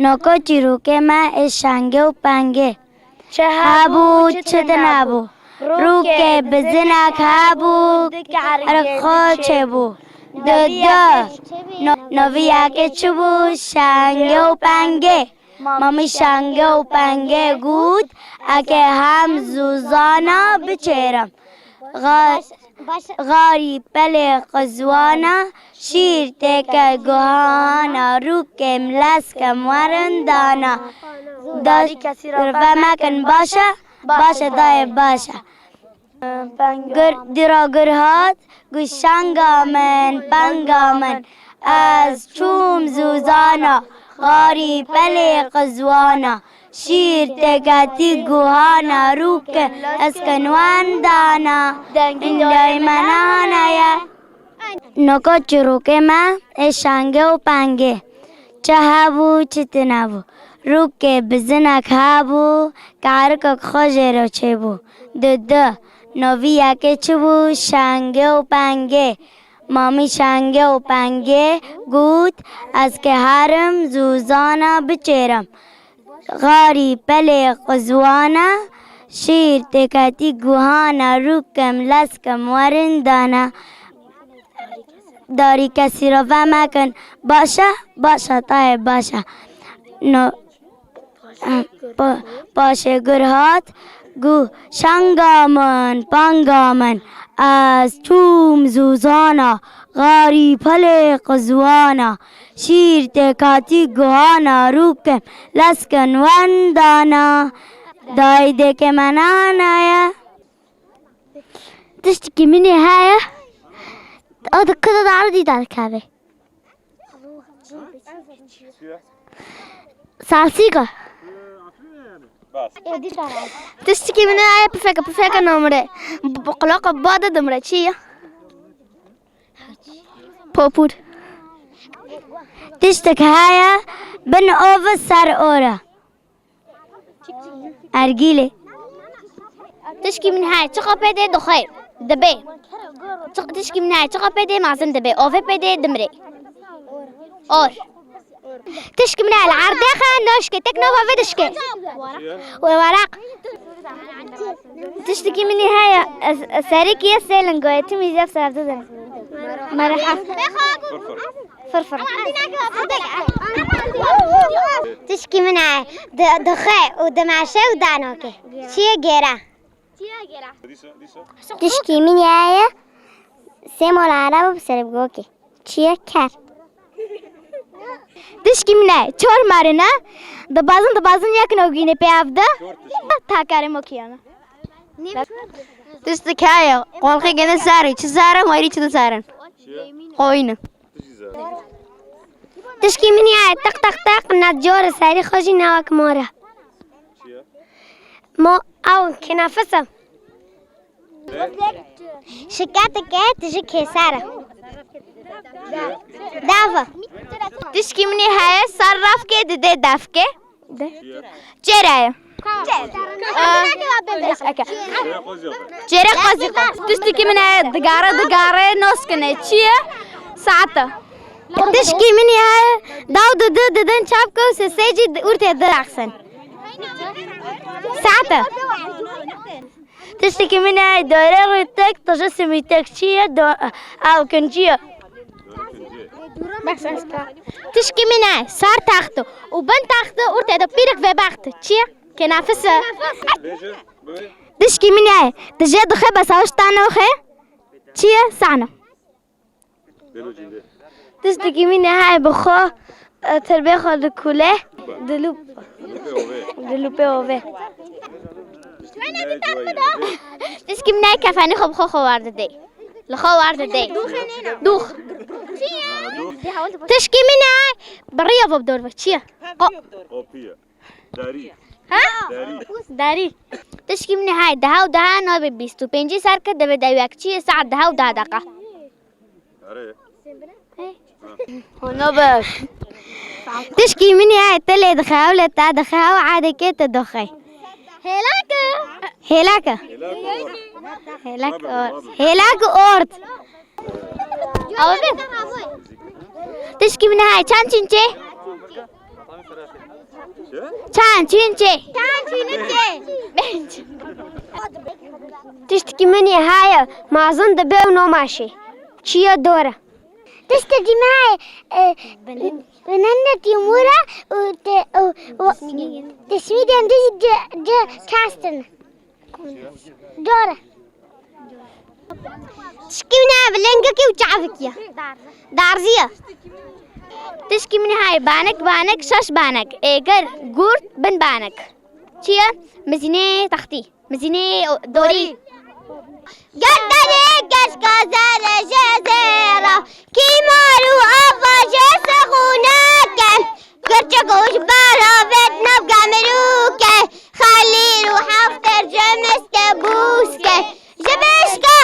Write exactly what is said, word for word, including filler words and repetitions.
Noka çîrokê me ê şangê û pengê. Çi hebû, çi tune bû. Rûkê bizinek hebû, qirxo çêbû. Di du no-, noviyekê çi bû, şangê û pengê. Mamî şangê û pengê got, eke hem zûzana biçêrim. Xa-, xarî pelê qizwana, şîr têke guhana, rûkêm leskem werin dana. Darî kesî re vemekin baş e, baş e dayê baş e. Gur, dira gur hat, gu şanga min, penga min, ez çûm zûzana, xarî pelê qizwana, şîr têketî guhana, rûke eskin wendana, dengê dayê me nane ye. Noka çîrokê me ê şangê û pengê. Çi hebû, çi tune bû. Rûkê bizinek hebû, karikek xwe jê re çêbû. Di du noviyekê çi bû, şangê û pengê. Mamî şangê û pengê got, ez ke herim zûzana biçêrim. Xarî pelê qizwana, şîr têketî guhana, rûkem leskem werin dana. Darî kesî re vemekin. Baş e, baş e, tayê baş e. No, pa-, paşê gur hat, gu şanga min, panga min, ez çûm zûzana, xarî pelê qizwana, şîr têkatî guhana, rûkem lesken wendana, dayê dêkê me nane ye. Tiştekî min ê heye, o di kida de erdî derkeve. Salsîka. Tiştekî min ê heye pifeke, pifeke namire. Bi qulaka ba de dimire. Çi ye? Popûr. Tiştek heye bin ov e ser or e. Ergîlê. Tişkî min heye, çiqa pê dê dixwe, dibê. Çi-, tişkî min heye, çiqa pê dê mezin dibê, ovê pê dê dimrê. Or. Tişkî min heye, li erdê xe naşkê, tek nava vê dişkê. Wê weraq. Tiştekî min ê heye, ez, ez serî kî ye sê lingo ye, tim î zef serevde de. Merhaba. Fir fir. Tişkî min e, di-, dixwe û dimeşe û danoke. Çi ye gêre? Tişkî min e, sê mola erebe bi serê bi gokê. Çi ye ker? Tişkî min e, çar marine, dibazin, dibazin yek nogîne pê ev de, ta kerê mokiyana. Tiştek heye, qolxê gene serî, çi serin, werî çi diserin. Qoyîne. Tişkî min ya, teq teq teq, net cor e, serî xwe jî newek mor e. Mo, ew kenefis e. Şiketeke tijî kêser e. Dev e. Tişkî min ê heye, ser rafkê didê devkê. De. Çêre ye. Çêre qazî. Tiştekî min e, digare, digare, noskine. Çi ye? Saet e. Tişkî min e, daw didi, didin çap ku sisê jî urtê direxsin. Saet e. Tiştekî min e, daire rûtek, tije simîtek. Çi ye? Do-, ew kincî ye. Tişkî min e, sar taxt û bin taxt û tê de pîrik vê bext. Çi ye? Kenafis e. Tişkî min e, tije dixe besa û ştanoxe. Çi ye? Sano. Tiştekî min e, heye bi xwe, e, tirbê xwe dikule, dilûp, dilûpê ovê. Tişkî min e, kefenî xwe bi xwe xwe war didê. Li xwe war didê. Dûx. Tişkî min e, bi riya ve bi dor ve. Çi ye? Qo- Darî. Ha? Darî. Darî. Tişkî min e, heye, deha û deha nabe bîst û pêncî ser ke divê dewiyek. Çi ye? Saet deha û deha deqa. Erê. Hona be. Tişkî min e, heye, te lê dixe, ew lê te dixe, ew adekê te doxe. Hêlak e. Hêlak e. Hêlak ort. Hêlak ort. Awe be. Tişkî min e, heye, çend çinçê? Çan çîn çê. Çan çîn çê. Tiştikî min ê heye, mazin dibe û nomaşê. Çi ye dor e? Tiştekî min heye, e, binende tîmûra û te-, û, û, te simîdên dij ce, ce çastin. Dor e. Tişkî min heye, vilengekî û çavikî ye. Darzî ye. Tişkî min heye, banik, banik, şeş banik. Êgir, gurt, bin banik. Çi ye? Mizînê textî. Mizînê dorî. Gerdenê keşka zere jezera, kîmar û ava jê sexûneke. Gerçek û ji bera vet nav gemirûke, xelîl û hefter jemeste bûske. Ji beşka